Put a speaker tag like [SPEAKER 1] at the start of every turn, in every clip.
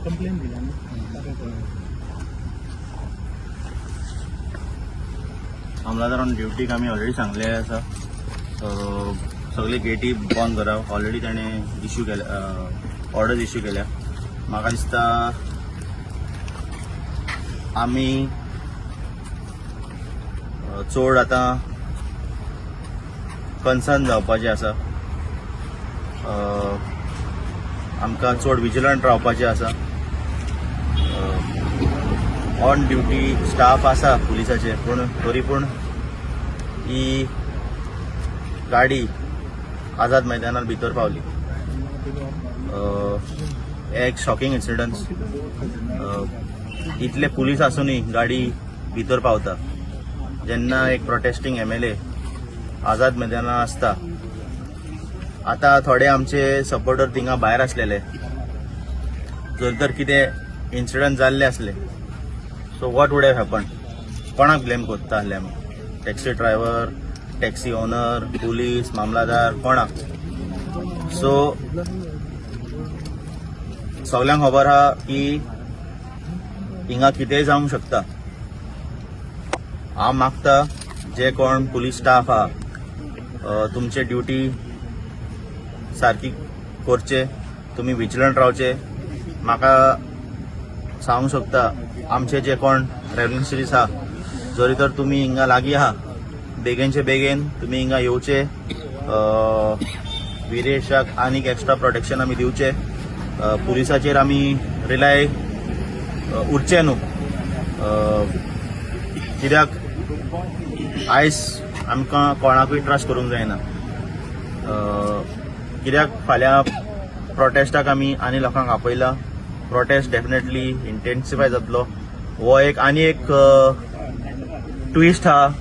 [SPEAKER 1] Complain दिल्या न्हू.
[SPEAKER 2] मामलादार on ड्युटीक आमी ऑलरेडी सांगले आसा, सगळे गेटी बंद करा. ऑलरेडी ताणें इश्यू केल्या, ऑर्डर्स इश्यू केल्या. म्हाका दिसता आमी चड आतां कन्सर्न जावपाचें आसा. आमकां चड विजिलंट रावपाचें आसा. ऑन ड्युटी स्टाफ आसा पुलिसाचे, पूण तरी पूण ही गाडी आझाद मैदानार भितर पावली. एक शॉकिंग इन्सिडंट. इतले पुलीस आसूनय गाडी भितर पावता जेन्ना एक प्रोटेस्टींग एमएलए आझाद मैदानार आसता. आतां थोडे आमचे सपोर्टर थिंगा भायर आसलेले. जर तर कितें इन्सिडंट जाल्ले आसले, so what would have happen? कोणाक ब्लेम करता आसले आमी? Taxi driver, taxi owner, police, मामलादार, कोणाक? सो सगल्यांक खबर आहा की हिंगा कितेंय जावंक शकता. हांव मागता, जे कोण पुलीस स्टाफ आहा, तुमचे ड्युटी सारकी करचे, तुमी विजिलंट रावचे. म्हाका सांगूंक सोदता, आमचे जे कोण रेव्होल्युशनरीज आहा, जरी तर तुमी हिंगा लागीं आहा, बेगीनचे बेगीन तुमी हिंगा येवचे. विरेशाक आनीक एक्स्ट्रा प्रोटेक्शन आमी दिवचे. पुलिसाचेर आमी रिलाय उरचे न्हू, कित्याक आयज आमकां कोणाकूय ट्रस्ट करूंक जायना, कित्याक फाल्यां प्रोटेस्टाक आमी आनी लोकांक आपयला. प्रोटेस्ट डेफिनेटली इंटेन्सिफाय जातलो. हो एक आनी एक ट्विस्ट हा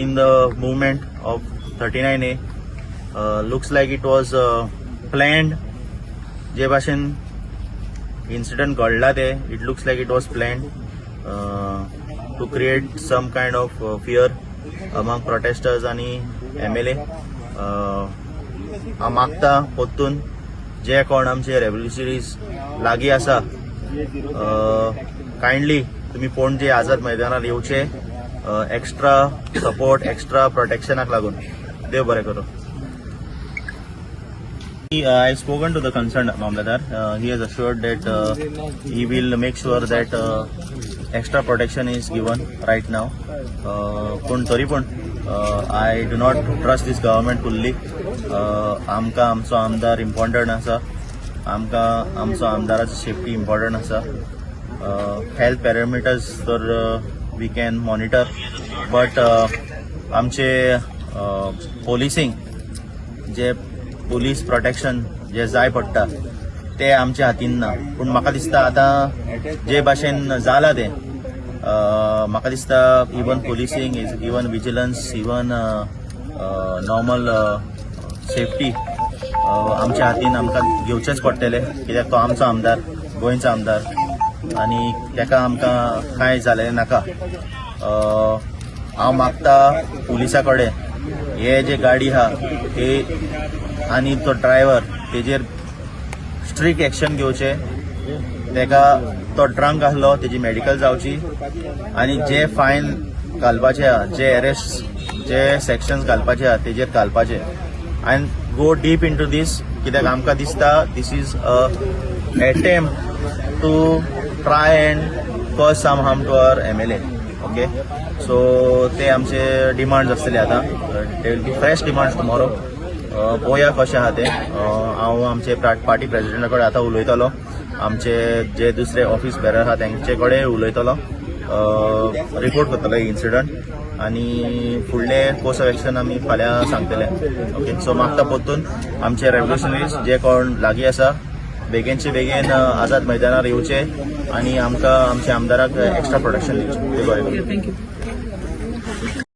[SPEAKER 2] in the movement of 39A. Looks like it was planned. जे भाशेन इन्सिडंट घडला ते, it looks like it was planned to create some kind of fear among protesters आनी एमएलए. हांव मागता परतून, जे कोण आमचे रेव्होल्युशनरीज लागीं आसा, कायंडली तुमी पणजे आझाद मैदानार येवचे, एक्स्ट्रा सपोर्ट, एक्स्ट्रा प्रोटेक्शनाक लागून. देव बरें करूं. I have spoken to the concerned Mamlatdar. He has assured that he will make sure that extra protection is given right now. पूण तरी पण I do not trust this government fully. आमकां आमचो आमदार इम्पॉर्टंट आसा. आमकां आमचो आमदाराची सेफ्टी इम्पॉर्टंट आसा. हेल्थ पॅरामिटर्स तर we can monitor, but आमचे पोलिसींग, जे पुलीस प्रोटेक्शन जे जाय पडटा, ते आमच्या हातीन ना. पूण म्हाका दिसता आतां जे भाशेन जाला तें, म्हाका दिसता even policing is, even vigilance, even normal safety आमच्या हातीन आमकां घेवचेंच पडटलें, कित्याक तो आमचो आमदार, गोंयचो आमदार आनी ताका आमकां कांय जालें नाका. हांव मागता पुलिसा कडेन, हे जे गाडी आहा ते आनी तो ड्रायव्हर, तेजेर स्ट्रीक एक्शन घेवचे. तेका, तो ड्रंक आसलो, तेजी मेडिकल जावची आनी जे फायन घालपाचे आहा, जे अरेस्ट, जे सेक्शन्स घालपाचे आहा, तेजेर घालपाचे and go deep into this, कित्याक आमकां दिसता this is a attempt to try and cause some harm to our MLA. Okay, so ते आमचे डिमांड्स आसतले आतां. They will be fresh demands tomorrow. पळोवया कशें आहा तें. हांव आमचे पार्टी प्रेसिडेंटा कडेन आतां उलयतलो, आमचे जे दुसरे ऑफिस बेरर आहा तेंचे कडेन उलयतलो, रिपोर्ट करतलो इन्सिडंट आनी फुडले कोर्स ऑफ एक्शन आमी फाल्यां सांगतले. ओके, सो मागता परतून, आमचे रेव्होल्युशनरीज जे कोण लागीं आसा, बेगीनचे बेगीन आझाद मैदानार येवचे आनी आमकां आमच्या आमदाराक एक्स्ट्रा प्रोटेक्शन दिवचें. बरें.
[SPEAKER 1] Thank you.